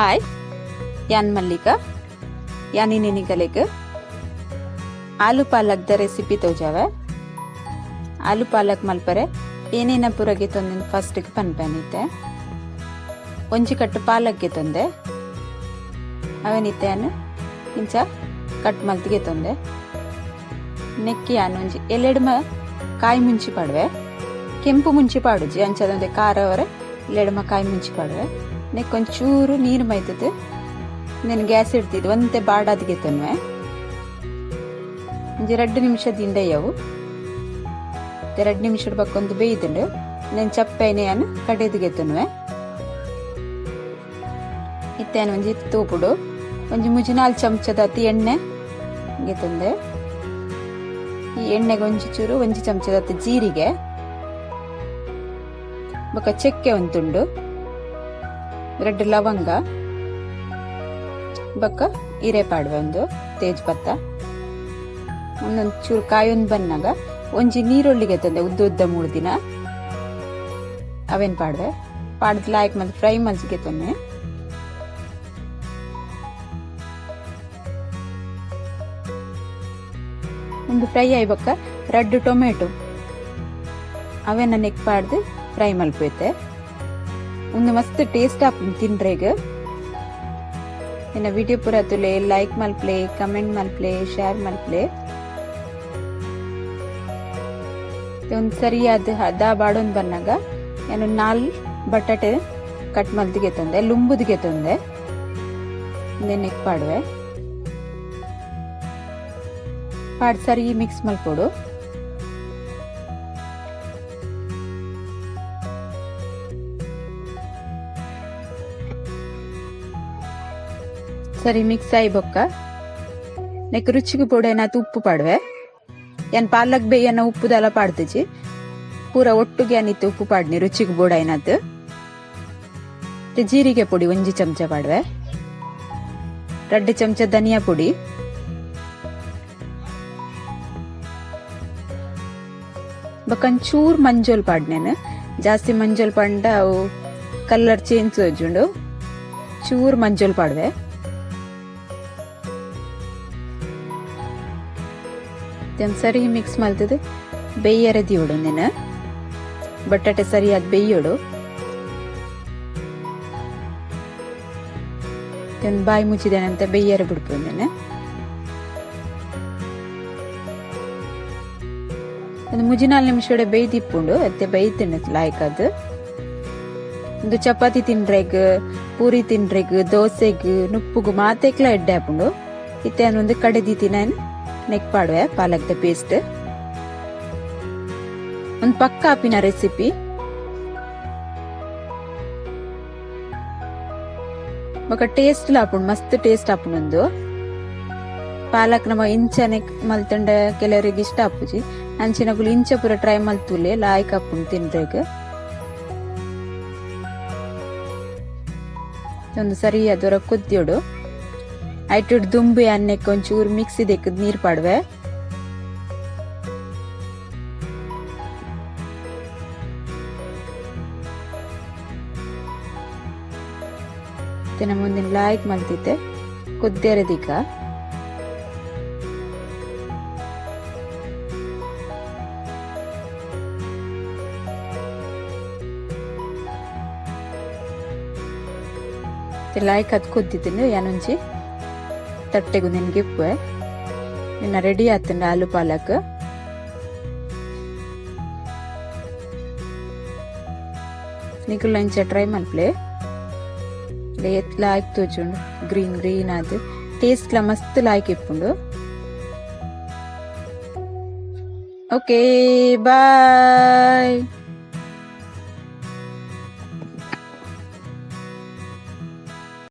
Hi, ಯಾನ್ ಮಲ್ಲಿಕಾ. ಯಾನ್ ನಿನಿಗಲೆಗ್ ಆಲೂ ಪಾಲಕ್ದ recipe ತೋಜಾವೆ. ಆಲೂ ಪಾಲಕ್ ಮಲ್ಪರೆ ಏನೇನ ಪೂರಗೆ ತೊಂದೆ ಫಸ್ಟ್ ಪನ್ಪನಿತ್ತೆ. ಒಂಜಿ ಕಟ್ಟು ಪಾಲಕ್ಗೆ ತೊಂದೆ, ಅವೆನಿತ್ತೆ ಇಂಚ ಕಟ್ ಮಲ್ತಿಗೆ ತೊಂದೆ. ನೆಕ್ಕಿ ಯಾನ್ ಒಂಜಿ ಎಲೆಡ್ಮ ಕಾಯಿ ಮುಂಚಿ ಪಾಡುವೆ, ಕೆಂಪು ಮುಂಚಿ ಪಾಡುಜಿ, ಅಂಚದೊಂದೆ ಖಾರವರೆ ಎಲೆಡ್ಮ ಕಾಯಿ ಮುಂಚಿ ಪಾಡುವೆ. ನೆಕ್ ಒಂಚೂರು ನೀರು ಮೈತದು నేను ಗ್ಯಾಸ್ ಇಡ್ತಿದ್ದು ಒಂತೆ ಬಾಡಾದಿಗೆ ತೊನ್ವೆ. ಒಂಜಿ 2 ನಿಮಿಷ ದಿಂಡಯ್ಯವು. 2 ನಿಮಿಷದ ಬಕ್ಕೊಂದು ಬೇಯ್ದುಂಡು. నేను ಚಪ್ಪೈನೆ ಯಾನು ಕಡೆದಿಗೆ ತೊನ್ವೆ. ಇತ್ತೇನು ಒಂಜಿ ತೂಪುಡು ಒಂಜಿ ಮುಜಿ 4 ಚಮಚದ ಅತಿ ಎಣ್ಣೆ ಗೆತ್ತೊಂದೆ. ಈ ಎಣ್ಣೆಗೆ ಒಂಜಿ ಚೂರು ಒಂಜಿ ಚಮಚದ ಅತಿ ಜೀರಿಗೆ ಬೊಕ್ಕ ಚಕ್ಕೆ ಒಂದು ತುಂಡು, 2 ಲವಂಗ ಬೊಕ್ಕ ಇರೆ ಪಾಡುವೆ, ಒಂದು ತೇಜ್ ಪತ್ತ, ಒಂದೊಂದು ಚೂರು ಕಾಯೊಂದು ಬನ್ನಾಗ ಒಂಜಿ ನೀರುಳ್ಳಿಗೆ ತಂದೆ ಉದ್ದ ಉದ್ದ 3 ದಿನ ಅವೇನ್ ಪಾಡುವೆ. ಪಾಡ್ದು ಲಾಯ್ಕ್ ಮಲ್ತ್ ಫ್ರೈ ಮಲ್ಸ್ಗೆ ತೊನ್ನೆ. ಒಂದು ಫ್ರೈ ಆಯ್ಬಕ್ಕ 2 ಟೊಮೆಟೊ ಅವೇನ ನೆಕ್ ಪಾಡ್ದು ಫ್ರೈ ಮಲ್ಪೈತೆ. ಒಂದು ಮಸ್ತ್ ಟೇಸ್ಟ್ ಆಪುಂಡು ತಿನ್ರೆಗ್. ಎನ್ನ ವಿಡಿಯೋ ಪೂರ ತುಲೆ ಲೈಕ್ ಮಲ್ಪ್ಲೆ, ಕಮೆಂಟ್ ಮಲ್ಪ್ಲೆ, ಶೇರ್ ಮಲ್ಪ್ಲೆ. ಒಂದು ಸರಿಯಾದ ಹದ ಬಾಡೊಂದು ಬನ್ನಾಗ ಏನು 4 ಬಟಾಟೆ ಕಟ್ ಮಲ್ತಿಗೆ ತಂದೆ, ಲುಂಬುದಿಗೆ ತಂದೆ, ನೆಕ್ ಪಾಡುವೆ. ಪಾಡ್ ಸರಿ ಮಿಕ್ಸ್ ಮಲ್ಪೊಡು. ಸರಿ ಮಿಕ್ಸ್ ಆಯಿ ಬೊಕ್ಕ ನೆಕ್ ರುಚಿಗೆ ಪೊಡೆನಾತ್ ಉಪ್ಪು ಪಾಡುವೆ. ಏನ್ ಪಾಲಕ್ ಬೇಯನ್ನ ಉಪ್ಪುದೆಲ್ಲ ಪಾಡ್ತಿಜಿ, ಪೂರ ಒಟ್ಟುಗೆ ಅನಿತ್ತು ಉಪ್ಪು ಪಾಡ್ನಿ ರುಚಿಗೆ ಬೋಡೈನಾತ್. ಜೀರಿಗೆ ಪುಡಿ 1 ಚಮಚ ಪಾಡುವೆ, 2 ಚಮಚ ಧನಿಯಾ ಪುಡಿ, ಬೊಕ್ಕ ಒಂಚೂರು ಮಂಜೋಲ್ ಪಾಡ್ನೇನು. ಜಾಸ್ತಿ ಮಂಜೋಲ್ ಪಾಂಡ ಅವು ಕಲರ್ ಚೇಂಜ್ ತೋಜುಂಡು, ಚೂರ್ ಮಂಜೋಲ್ ಪಾಡುವೆ. ಸರಿ ಮಿಕ್ಸ್ ಮಲ್ತದು ಬೇಯರೆ ದಿಯೋಡು ನೆನ ಬಟಾಟೆ ಸರಿಯಾದ ಬೇಯೋಡು. ಬಾಯಿ ಮುಚ್ಚಿದೇನಂತ ಬೇಯರೆ ಬಿಡ್ಪು ನೆನ. ಒಂದು 3-4 ನಿಮಿಷ ಬೇಯ್ದಿಪ್ಪುಂಡು ಅತ್ತೆ ಬೇಯ್ತಿಂಡು ಲಾಯ್ಕ್ ಅದು. ಒಂದು ಚಪಾತಿ ತಿನ್ರೆಗ್, ಪೂರಿ ತಿನ್ರೆಗ್, ದೋಸೆಗ್, ನುಪ್ಪುಗು ಮಾತೆಕ್ಲ ಎಡ್ಡೆ ಆಪುಂಡು. ಇತ್ತೆ ಒಂದು ಕಡೆದೀತಿ ನಾನು ನೆಕ್ ಪಾಡುವೆ ಪಾಲಕ್ದ ಪೇಸ್ಟ್. ಒಂದು ಪಕ್ಕ ಆಪಿನ ರೆಸಿಪಿ. ಬೊಕ ಟೇಸ್ಟ್ ಆಪುಂಡು, ಮಸ್ತ್ ಟೇಸ್ಟ್ ಆಪುಂಡು. ಒಂದು ಪಾಲಕ್ ನಮ ಇಂಚನೆ ಮಲ್ತಂಡ ಕೆಲವರಿಗೆ ಇಷ್ಟ ಆಪುಜಿ, ಅಂಚಿನಕುಲು ಇಂಚ ಪೂರ ಟ್ರೈ ಮಲ್ತುಲೆ ಲಾಯ್ಕ್ ಆಪುಂಡು ತಿನ್ರೆಗ್. ಒಂದು ಸರಿ ಅದರ ಕೊದ್ದಿಯೋಡು ಐಟುಡ್ ದುಂಬಿ ಅನ್ನಕ್ಕೆ ಒಂಚೂರು ಮಿಕ್ಸಿ ದೆಕ್ಕದ್ ನೀರ್ ಪಾಡುವೆ. ಮುಂದಿನ ಲಾಯ್ಕ್ ಮಲ್ತಿದ್ದೆ ಕುದ್ದೇರದಿಕ. ಲಾಯ್ಕ್ ಅದು ಕುದ್ದಿದ್ದೀನಿ ಯಾನೊಂಜಿ ತಟ್ಟೆಗು ನಿನ್ಗೆ ಇಪ್ಪುವೆ. ಇನ್ನ ರೆಡಿ ಆತಂಡ ಆಲೂ ಪಾಲಕ್. ನಿಕುಲ್ ಇಂಚ ಟ್ರೈ ಮಲ್ಪ್ಲೆ. ಲಾಯ್ಕ್ ತೋಜುಂಡು ಗ್ರೀನ್ ಗ್ರೀನ್ ಅದು ಟೇಸ್ಟ್ ಲ ಮಸ್ತ್ ಲಾಯ್ಕ್ ಇಪ್ಪುಂಡು. Okay, bye.